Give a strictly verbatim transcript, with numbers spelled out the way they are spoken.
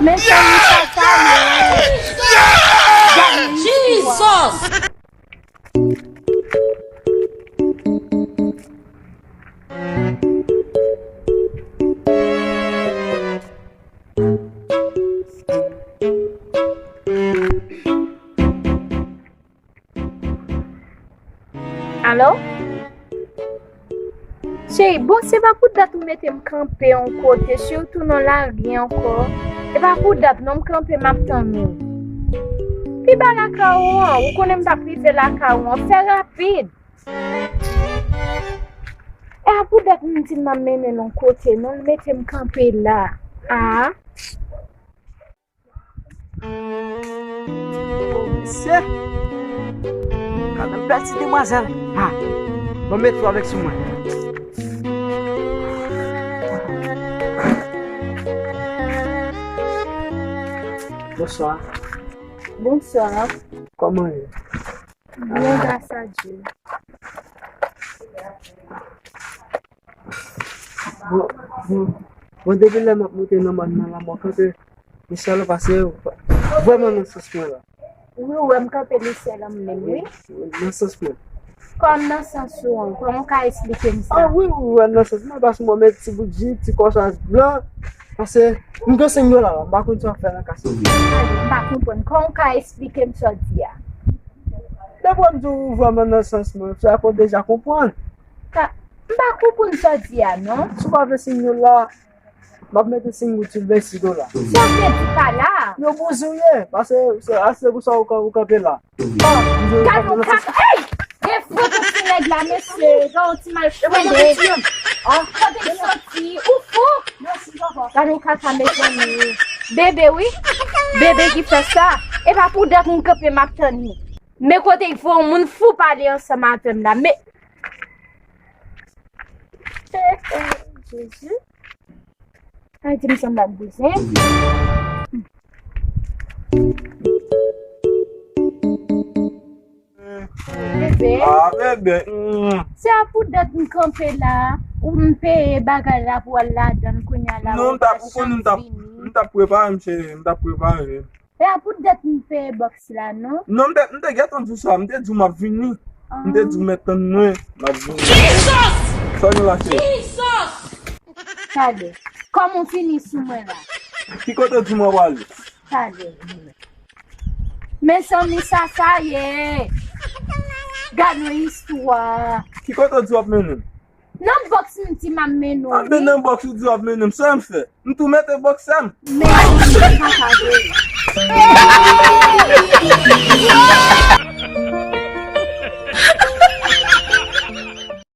Men se li sa sa ye. Jesus! Alo? Cheri, bon, se pa pou dat ou mete m kanpe yon kote, sitou nan lari ankò. E pa pou dat non m kanpe, m ap tann ou. Pi ba lakay ou an, ou konnen m p ap rive lakay ou an, fè rapid. E pa pou dat m di m ap mennen l yon kote, non, l mete m kanpe la. A. O, mesye! Gade m pèdi demwazèl. Ha! Bon, met twa avèk sou mwen. Bonswa. Bonswa. Kòman ye? Byen, gras a Dye. Bon, bon, bon, depi lè m ap monte nan mòn nan la, mwen kanpe Michel pase vrèman nan sans mwen la. Wi, ou wè m kanpe Michel an menm, wi. Nan sans mwen. Kòm nan sans ou an, kòman ou ka esplike m sa? A wi, wi, wi, nan sans mwen, paske mwen met ti bout jip, ti kòsaj blan, paske m gen senk dola la, m pa konn sa w ap fè nan kase. M pa konprann, kòman ou ka esplike m sa w di a? Depi w di w vrèman nan sans mwen, sa fò w deja konprann. Ka, m pa konprann sa w di a, non. Si w pa vle senk dola, m ap mete senk goud sou l, vensis dola. Sa w vle di pa la? Yo bouzouye, paske se, a, se pou sa ou kan-, ou kanpe la. Gad yon kaka, ey! Gen foto ti nèg la, mesye, gen yon ti malfrende. Kote l soti, ou fou? Gad yon kaka, mezanmi. Bebe, wi. Bebe ki fè sa. E pa pou dat m kanpe, m ap tann li. Men kote y fè yon moun fou pale ansanm avè m la. Men, eh, eh, Jezi. Ay, di m sanble ak bouzen. Bebe. Ah, bebe. Mm. Se a pou dat m kanpe la, ou m peye bagay la pou al ladan l kounye a la. Non, m t ap, ou konnen m t ap, m t ap prepare m, cheri, m t ap prepare. E a pou dat m peye bòks la, non? Non, m te, m te gentan di w sa, m te di w m ap vini. M te di w mèt tann mwen, m ap vini. Jesus! Sa w gen la, cheri? Jesus! Tande, kòman w fini sou mwen la? Ki kote w di m w ap prale? Tande. Mezanmi, sa sa ye? Gad yon istwa. Ki kote w di w ap mennen m? Nan bòks m di m ap mennen w, wi. A, men nan bòks ou di w ap mennen m, sa m fè? M tou mete bòks sa m. Men, kaka,